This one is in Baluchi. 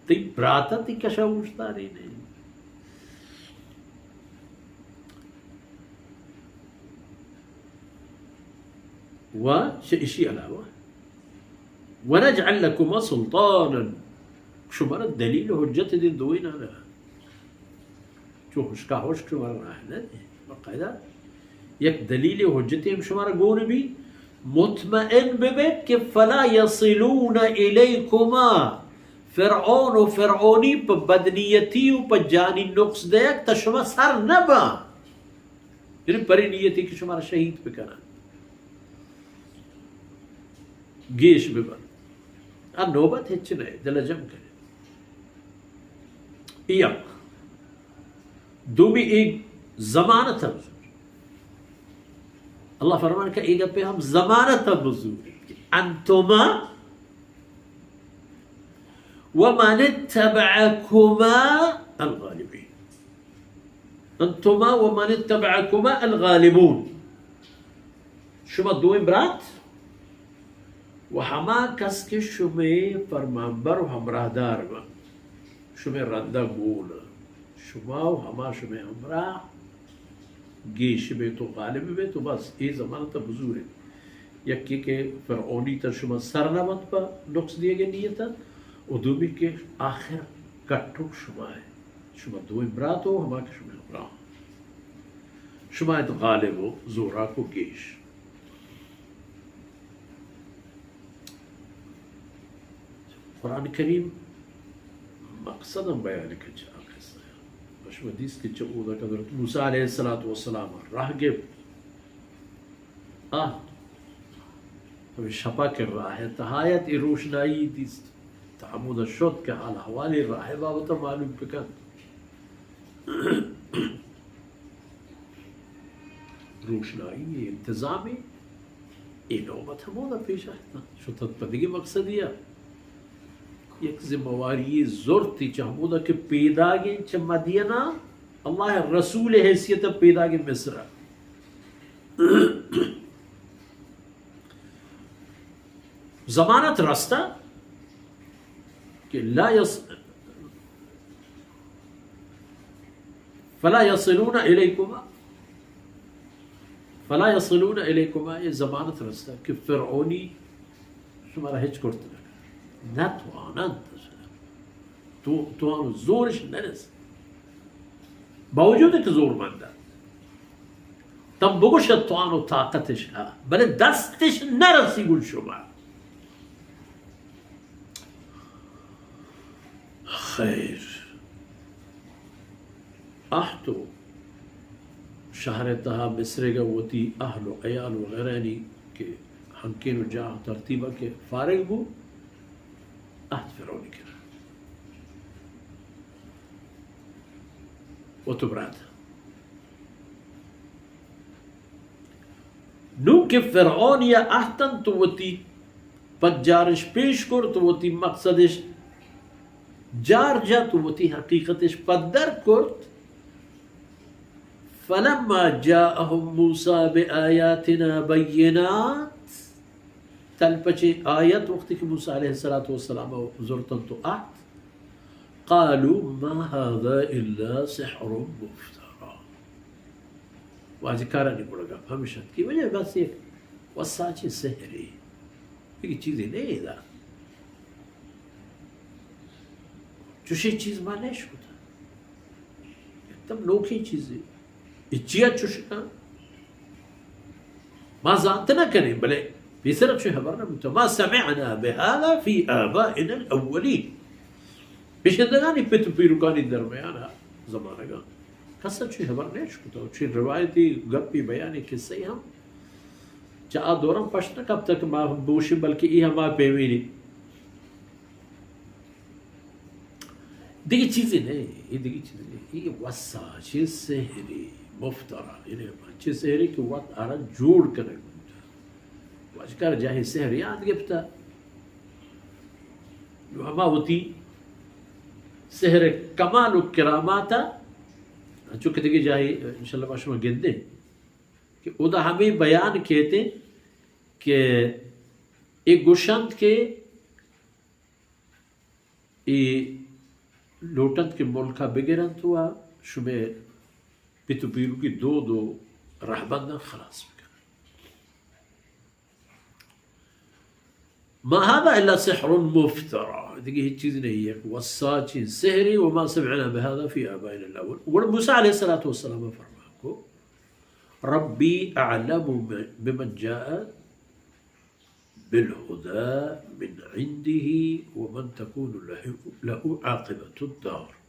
تئی برات ءَ تئی کش ءَ اوشتارین ئے۔ و چہ اشی علاوہ، ونجعل لکما سلطانا، شمارا دلیل و حجت دیں دوئینانا۔ چو ہشکا ہشک شمارا راہ نہ دیں۔ باقاعدہ یک دلیل و حجتے ہم شمارا گون بی، مطمئن ببیت کہ فلا یصلون الیکما، فرعون و فرعونی پہ بدنیتی و پہ جانی نقص دیگ تا شما سر نہ باں۔ یعنی پری نیتی کہ شمارا شہید بکنن، گیش ببن۔ آ نوبت ہچ نہ، دل جم کرے۔ یک۔ دومی، ایک ضمانت ہم۔ اللہ فرمان کہ ایک پہ ہم ضمانت ہم بزور۔ انتما ومن اتبعکما الغالبین۔ انتما ومن اتبعکما الغالبون۔ شما دوئیں برات و ہما کس کہ شمئے فرمانبر و ہمراہدار بنت، شمئے رندا گون انت، شما و ہما شمئے ہمراہ گیش بیت و غالب بیت و بس، اے ضمانت بزورے۔ یکے کہ فرعونی تر شما سر نہ بنت پہ نقص دیگے نیت و دومی کہ آخر کٹوک شما ہے۔ شما دوئیں برات و ہما کہ شما ہمراہ۔ شما ات غالب و زوراک و گیش۔ قرآن کریم مقصد ہم بیان کن چہ آ قصہ۔ شما دیست کہ چہ اودا کہ حضرت موسیٰ علیہ الصلوۃ والسلام راہ گپت۔ آ، ہمے شپا کہ راہ تہا ات، اے روشنائی دیست۔ تا ہمودا شت کہ حال احوال راہ بابت معلوم بکنت۔ روشنائی انتظامی، اے نوبت ہمودا پیش آتکا۔ شتت پہ دگہ مقصدیا۔ یک ذمہ واری زرتی چہ ہمودا کہ پیداگیں چہ مدینہ اللہ رسول حیثیت پیداگیں مصر۔ ضمانت رستا کہ لا یص-، فلا یصلون الیکما، فلا یصلون الیکما، یہ ضمانت رستا کہ فرعونی شمارا ہچ کرت نہ، نہ توانند۔ تو، توان و زورش نرس۔ باوجود کہ زور مند ات۔ تم بگوش توان و طاقتش ہا، بلے دستش نرسی گل شما۔ خیر۔ اہت و شہر تہا مصرگا وتی اہل و عیال وغیرہانی کہ ہنکین و جاہ و ترتیبا کہ فارغ بو، اہت فرعونی کرا۔ و تو برات۔ نوں کہ فرعونیا اہتن تو وتی پجارش پیش کرت، وتی مقصدش جار جت، وتی حقیقتش پدر کرت۔ فلما جاءهم موسى بآياتنا بينات، تلپچیں آیت وقتی کہ موسیٰ علیہ الصلوۃ والسلام زرتن تو آت، قالوا ما هذا الا سحر مفترى۔ واجہ کارانی گڑا گپ ہمیش ات کہ وجہ بس یک وساچیں سحرے، دگہ چیزے نہ ادا۔ چوشیں چیز ما نہ اشکتہ۔ اکدم نوکیں چیزے۔ اے چیا چوش کن؟ ما زانت نہ کنیں، بلے پیسر چوشیں ہبر نہ بوتہ۔ ما سمعنا بهذا في آبائنا الاولين۔ پیشندگانی پت و پیرکانی درمیان زمانگا کس چوشیں ہبر نہ اشکتہ۔ چوشیں روایتی گپی بیانی قصے ہم چہ آ دوران پشت نہ کپتہ کہ ما بوشیں، بلکہ اے ہما پیمینی۔ دگہ چیزے نہ، اے دگہ چیزے نہ، اے وساچیں سحرے، مفترا، یعنی ہمانچیں سحرے کہ وت آرا جوڑ کنگ بوتہ۔ واجکار جاہے سحر یاد گپتہ، نو ہما وتی سحر کمال و کراماتا، چونکہ دگہ جاہے انشاءاللہ ما شما گندیں کہ اودا ہمے بیان کیت کہ اے گوشنت کہ اے لوٹنت کہ ملکا بگرنت و شمے پت و پیروکی دود و رہبندان خلاص بکننت۔ ما هذا الا سحر مفترى، دگہ ہچ چیز نہیں، یک وساچیں سحرے، وما سمعنا بهذا في آبائنا الاولين۔ گڑا موسیٰ علیہ الصلوۃ والسلام فرمان کو، ربي اعلم بمن جاء بالهدى من عنده ومن تكون له، له عاقبة الدار۔